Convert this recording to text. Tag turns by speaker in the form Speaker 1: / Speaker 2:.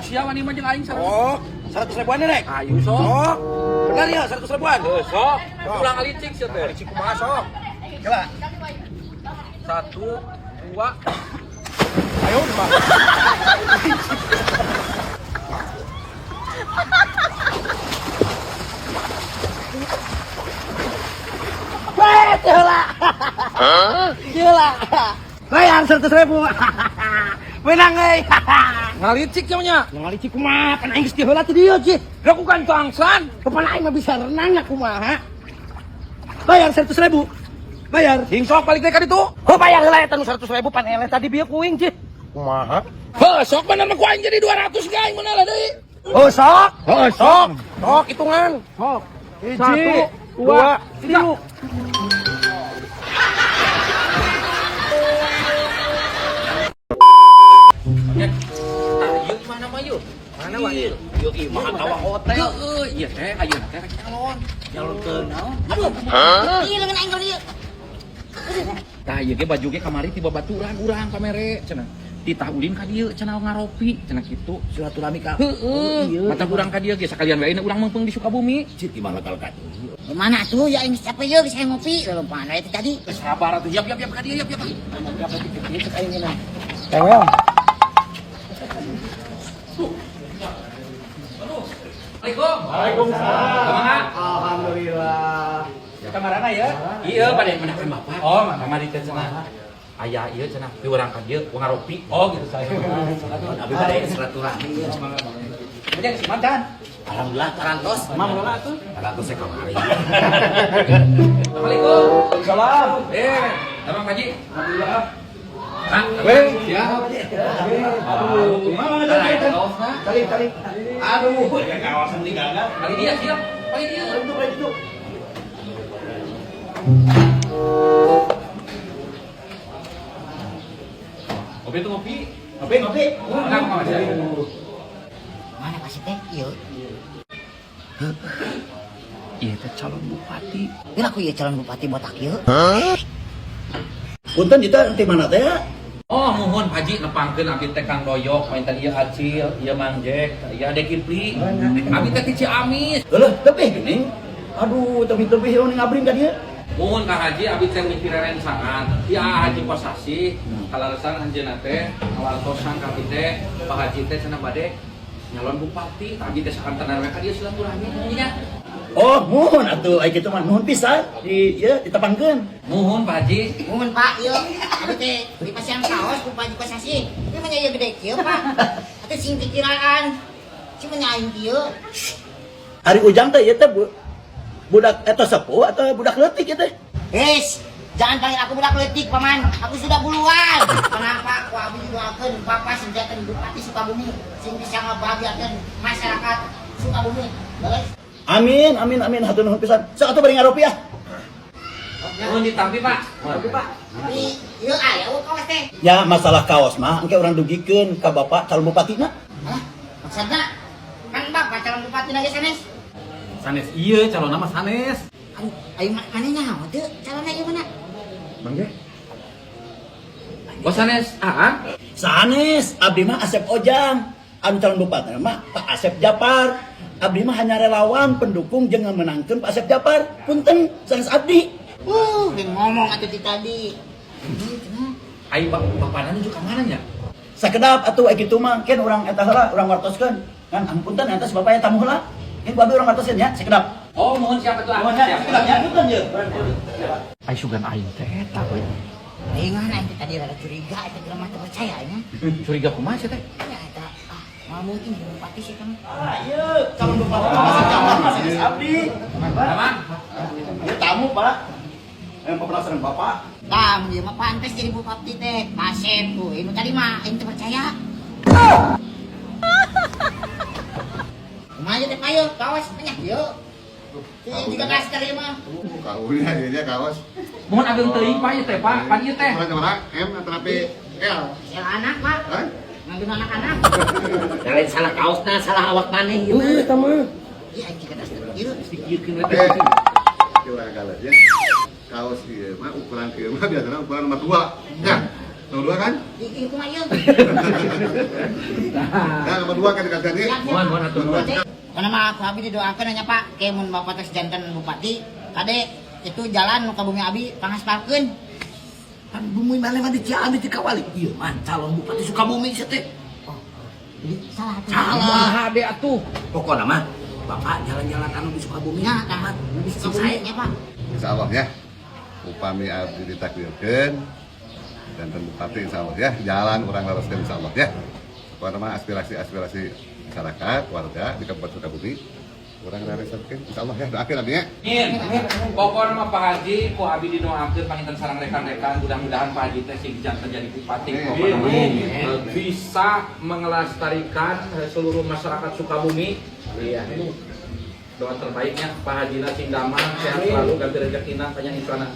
Speaker 1: Sia wani mah jeung aing 100.
Speaker 2: Oh, 100 ribuan rek.
Speaker 1: Ayo sok.
Speaker 2: Oh, benar ya 100 ribuan.
Speaker 1: Heuh, sok. Ulang alicik sia teh.
Speaker 2: Alicik kumaha sok? Coba.
Speaker 1: 1 2.
Speaker 2: Ayo, Pak. Weh, heula. Heula. Bayar 100 ribu. Menang euy.
Speaker 1: Ngalicik sia nya.
Speaker 2: Ngalicik kumaha? Pan aing geus heula teh dieu, Cih.
Speaker 1: Lakukan tangsan.
Speaker 2: Kapan aing mah bisa renang ya kumaha? Bayar 100 ribu. Bayar.
Speaker 1: Sing sok balik teh ka ditu.
Speaker 2: Oh, bayar heula eta nu 100 ribu pan eleh tadi bieu kuing, Cih. Kumaha?
Speaker 1: Heuh, sok bener mah ku aing jadi 200 ge aing meunang deui.
Speaker 2: Oh, sok.
Speaker 1: Heuh, sok.
Speaker 2: Sok hitungan.
Speaker 1: Sok.
Speaker 2: Hiji,
Speaker 1: 1 2 3. Oke. Tah ieu mana mah yeuh?
Speaker 2: Mana wa?
Speaker 1: Ieu imah atawa hotel. Heeh, ieu teh ayeuna teh rek nyalon.
Speaker 2: Nyalonkeun naon?
Speaker 3: Aduh. Iya lengan aing kalau ieu.
Speaker 1: Tah ieu ge baju ge kamari ti babaturan urang kamere cenah. Titah ulin ka dieu cenah ngaropi cenah kitu.
Speaker 2: Silaturahmi ka.
Speaker 1: Heeh, mata urang ka dieu ge sakalian we ayeuna urang meungpeung di Sukabumi.
Speaker 2: Cih, gimana kalau ka
Speaker 3: Gimana tuh ya aing capek ieu geus aing ngopi lempang aya teh tadi.
Speaker 1: Geus sabar atuh, yap yap yap ka dieu yap yap.
Speaker 2: Berapa titik cek aing ngeunah. Tewel.
Speaker 1: Assalamualaikum. Waalaikumsalam. Kumaha?
Speaker 2: Alhamdulillah. Kamarana ya?
Speaker 1: Iya, pada yang mendakan bapak.
Speaker 4: Oh,
Speaker 1: kamari teh cenah. Aya ieu cenah di urang ka dieu ngaropi.
Speaker 4: Oh gitu saya.
Speaker 2: Abi bade silaturahmi ya.
Speaker 4: Ujang si mantan.
Speaker 2: Alhamdulillah parantos.
Speaker 4: Mang lola tuh.
Speaker 2: Parantos saya kamari.
Speaker 1: Assalamualaikum.
Speaker 4: Salam.
Speaker 1: Abang Haji.
Speaker 4: Alhamdulillah.
Speaker 1: Kang,
Speaker 4: Weh.
Speaker 1: siap.
Speaker 4: Aduh. Mana
Speaker 1: Nah, itu kaosna.
Speaker 2: Tali tali. Aduh, ya kawasan tinggalnya.
Speaker 1: Kali dia siap. Kali dia.
Speaker 2: Itu itu.
Speaker 1: Ngopi tuh ngopi.
Speaker 2: Ngopi ngopi.
Speaker 1: Mana kok aja.
Speaker 3: Mana pasti teh ieu.
Speaker 1: Iya teh calon bupati.
Speaker 3: Geus aku ieu calon bupati botak ieu.
Speaker 2: Punten itu nanti mana teh ya?
Speaker 1: Oh, muhun Pak Haji nepangkeun abdi teh Kang Doyok, maintan ieu Acil, ieu Mang Jack, ieu Ade Kipli. Abdi teh ti Ciamis.
Speaker 2: Leuh, tebih geuning. Aduh, tebih-tebih ieu ngabring ka dieu.
Speaker 1: Muhun Kang Haji abdi teh mimpi rerencangan. Ti Haji Kosasih, kalalesan anjeunna teh ngawartosan ka abdi teh, Pak Haji teh cenah bade nyalon bupati, abdi teh sakantenan we ka dieu silaturahmi nya.
Speaker 2: Oh, muhun atuh ai kitu mah nuhun pisan di ieu ditepangkeun.
Speaker 1: Muhun Pak Haji.
Speaker 3: Muhun Pak ieu. Abi teh di pasian kaos ku Pak Haji Kosasih. Ieu mah nya ieu gede kieu Pak. Atuh sing dikiraan. Sing mah nya aing kieu.
Speaker 2: Ari Ujang teh ieu teh budak eta sepuh atau budak leutik ieu teh?
Speaker 3: Wes, jangan panggil aku budak leutik, Paman. Aku sudah buluan. Kenapa aku abi didoakeun Bapak senjata Bupati Sukabumi sing bisa ngabahagiakeun masyarakat Sukabumi. Beres?
Speaker 2: Amin, amin, amin. Hatur nuhun pisan. Sok atuh bari ngaropi ah.
Speaker 1: Muhun ditampi Pak.
Speaker 2: Ngaropi, Pak.
Speaker 3: Tapi ieu aya eueuh kaos teh.
Speaker 2: Ya masalah kaos mah engke urang dugikeun ka bapak calon bupatina.
Speaker 3: Hah? Maksudna kan Bapak calon bupati lagi sanes.
Speaker 4: Sanes iya calon nama Sanes.
Speaker 3: Aduh, ayo mana nyaho teu calonna ieu mana?
Speaker 1: Mang Jack. Oh sanes, ah?
Speaker 2: Sanes, abdi mah Asep Ojang. Anu calon bupati mah Pak Asep Japar. Abdi mah hanya relawan pendukung jeung menangkeun Pak Asep Japar. Punten sanes abdi.
Speaker 3: Ngomong atuh ti tadi.
Speaker 1: Ayo bapakna nuju ka mana nya?
Speaker 2: Sakedap atuh ai kitu mah ken urang eta heula urang wartoskeun. Kan ampunten eta si bapak tamu heula. Ken ku abdi urang wartoskeun nya sakedap.
Speaker 1: Oh, mohon siap atuh.
Speaker 2: Mohon ya, sakedap nya punten ye.
Speaker 1: Ai sugan aing teh eta we.
Speaker 3: Aing aing teh tadi rada curiga eta jelema teu percaya nya.
Speaker 1: Curiga kumaha sih teh?
Speaker 3: Ya eta ah, moal mungkin jadi bupati sih kamu.
Speaker 2: Ah, ieu calon bupati mah Asep Japar mah sanes abdi.
Speaker 1: Aman.
Speaker 2: Ieu tamu, Pak. Yang penasaran Bapak.
Speaker 3: Tam, dia mah pantes jadi bupati teh. Kasep tuh, ini tadi mah aing teu percaya. Kumaha teh payo, kawas banyak yeuh. Ini juga kasih kali mah.
Speaker 5: Kaunya jadinya kaos.
Speaker 1: Mohon ageng teuing Pak ieu teh, Pak. Pan ieu teh.
Speaker 5: Ukuran sabaraha? M atau P? L.
Speaker 3: Yang anak, Pak.
Speaker 5: Hah?
Speaker 3: Ngambil anak-anak.
Speaker 6: Lain salah kaosna, salah awak maneh ieu mah.
Speaker 2: Eta mah.
Speaker 3: Iya, aing juga tas ieu.
Speaker 1: Dikieurkeun we
Speaker 5: Eh,
Speaker 1: teh.
Speaker 5: ieu urang kalah ya. Kaos ieu mah ukuran ieu mah biasana ukuran nomor 2. Ya. Nomor 2 kan?
Speaker 3: Ih, kumaha ieu?
Speaker 5: Nah, nomor 2 kan dikasih ini.
Speaker 6: Mohon mohon atuh nuhun.
Speaker 3: Karena mah aku abi didoakan hanya Pak, ke mun Bapak teh janten bupati, kade itu jalan nu ka bumi abi pangaspalkeun.
Speaker 6: Pan bumi maneh mah di Ciamis di Kawali. Ieu mah calon bupati Sukabumi sia teh.
Speaker 3: Jadi salah tuh.
Speaker 6: Salah.
Speaker 1: Hade atuh.
Speaker 6: Pokokna mah Bapak jalan-jalan anu di Sukabumi.
Speaker 3: Ya, tah. Di Sukabumi nya Pak.
Speaker 5: Insya Allah ya. Upami abdi ditakdirkeun dan bupati insya Allah ya. Jalan urang laraskeun insya Allah ya. Pokoknya mah aspirasi-aspirasi masyarakat, warga di Kabupaten Sukabumi urang realisasikan insya Allah ya, doakeun abdi ya.
Speaker 1: Amin. Pokokna mah Pak Haji ku abi didoakeun panginten sareng rekan-rekan mudah-mudahan Pak Haji teh sing janten jadi bupati pokokna mah bisa mengelestarikan seluruh masyarakat Sukabumi. Iya. Doa terbaiknya Pak Haji sing damang sehat selalu ganti rezekina banyak insana.